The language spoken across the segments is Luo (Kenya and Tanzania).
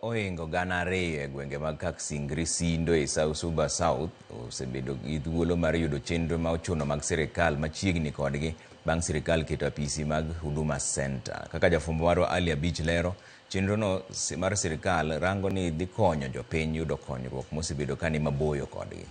ohingo 2000 e gwenge mag Kaksingri Sindo e Suba South osebedo gi thuolo mar yudo chenro ma ochuno mag sirikal machiegni kodgi bang' sirikal keto apisi mag Huduma Center. Kaka jafwambo marwa Ali Abich lero, chenrono mar sirikal rango ni dhi konyo jopiny yudo konyruok mosebedo ka ni maboyo kodgi.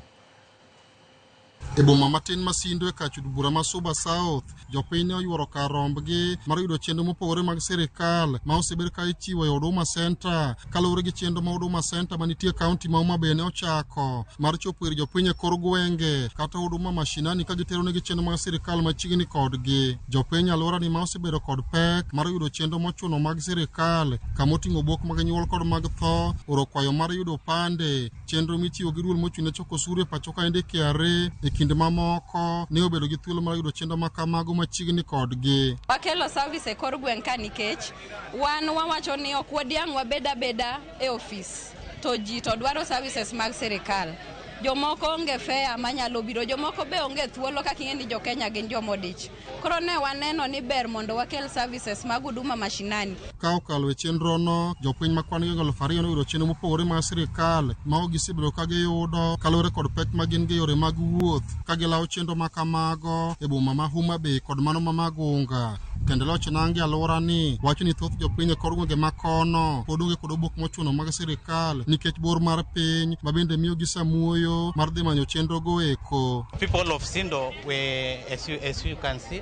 E boma matin ma Sindo e kach od bura ma Suba South, jopiny ne oyuoro kar rombgi mar yudo chenro mopogore mag sirikal ma osebed ka ichiwo e Huduma Center kaluwore gi chenro ma Huduma Center manitie e kaunti ma Homa Bay ne ochako mar chopo ir jopiny e kor gwenge kata Huduma Mashinani ka giteronegi chenro mag sirikal machiegni kodgi. Jopiny alworani ma osebedo kod pek mar yudo chenro mochuno mag sirikal kama oting'o obok mag nyuol kod mag tho, oro kwayo mar yudo opande, chenro michiwo gi duol mochung' ne choko osuru e pacho kaendi KRA e kinde mamoko ne obedo gi thuolo mar yudo chenro ma kamago machiegni kodgi. Wakelo service e kor gweng' ka nikech wan wawacho ni ok wadiang' wabed abeda e ofis to ji to dwaro services mag sirikal. Jomoko onge fare manyalo biro, jomoko be onge thuolo kaka ing'e ni jo Kenya gin joma odich. Koro ne waneno ni ber mondo wakel services mag huduma mashinani. Ka okalo e chenrono, jopiny ma kwan gi 2000 noyudo chenro mopogore mag sirikal ma ok gisebedo ka giyudo kaluwore kod pek ma gin go e yore mag wuoth ka gilawo chenro ma kamago e boma ma Homa Bay kod mano ma Magunga. Tend loch Nangi alworani wacho ni thoth jopiny e kor gwenge ma kono pod onge kod obok mochuno mag sirikal nikech bor mar piny ma bende miyogi samuoyo mar dhi manyo chenrogo eko. People of Sindo, we, as you can see,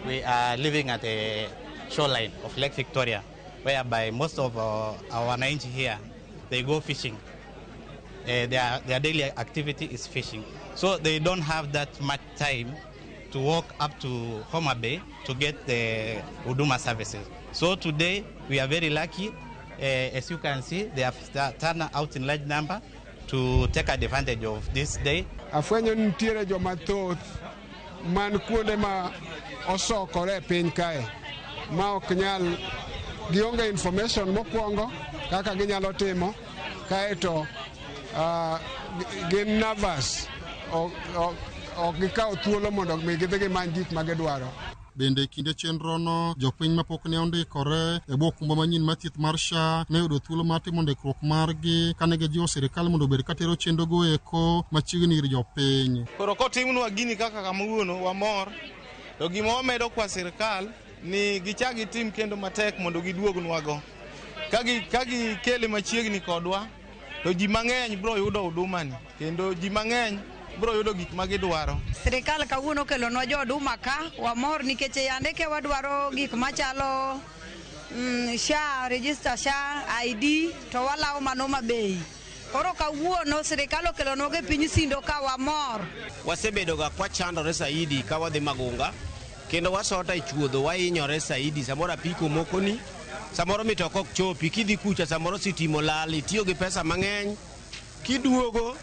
we are living at the shoreline of Lake Victoria, whereby most of our wananchi here, they go fishing. Their daily activity is fishing. So they don't have that much time to walk up to Homa Bay to get the Huduma services. So today we are very lucky. As you can see, they have turned out in large number to take advantage of this day. Afwenyo ni nitiere joma thoth man kuonde ma osokore e piny kae ma ok nyal gionge information mokwongo kaka ginyalo timo kaeto gin nervous ok gikawo thuolo mondo mi gidhi gimany gik ma gidwaro. Bende e kinde chenrono, jopiny mapok ne ondikore e bwo okumba manyien mar thieth mar SHA ne oyudo thuolo mar timo ndikruok margi kane gijiwo sirikal mondo obed ka tero chenrogo eko machiegni ir jopiny. Koro kotimnwa gini kaka kawuono wamor to gima wamedo kwa sirikal ni gichak gitim kendo matek mondo giduognwago ka gikele machiegni kodwa to ji mang'eny biro yudo huduma ni kendo ji mang'eny biro yudo gik ma gidwaro. Sirikal kawuono okelonwa jo Huduma ka wamor nikech yande ke wadwaro gik machalo SHA, register SHA, ID to walawo mano Homa Bay. Koro kawuono sirikal okelonwa go e piny Sindo ka wamor. Wasebedo ga kwachandore saidi ka wadhi Magunga kendo wasota e chuodho wahinyore saidi samoro apiko mokoni samoro mitoka ok chopi kidhi kucha samoro sitima olal itiyo gi pesa mang'eny kiduogo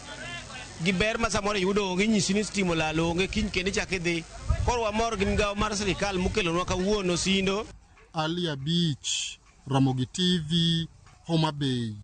gi ber ma samoro iyudo onge inyisi ni sitima olal onge kiny kendo ichak idhi koro wamor gi migawo mar sirikal mokelonwa kawuono Sindo. Ali Abich, Ramogi TV, Homa Bay.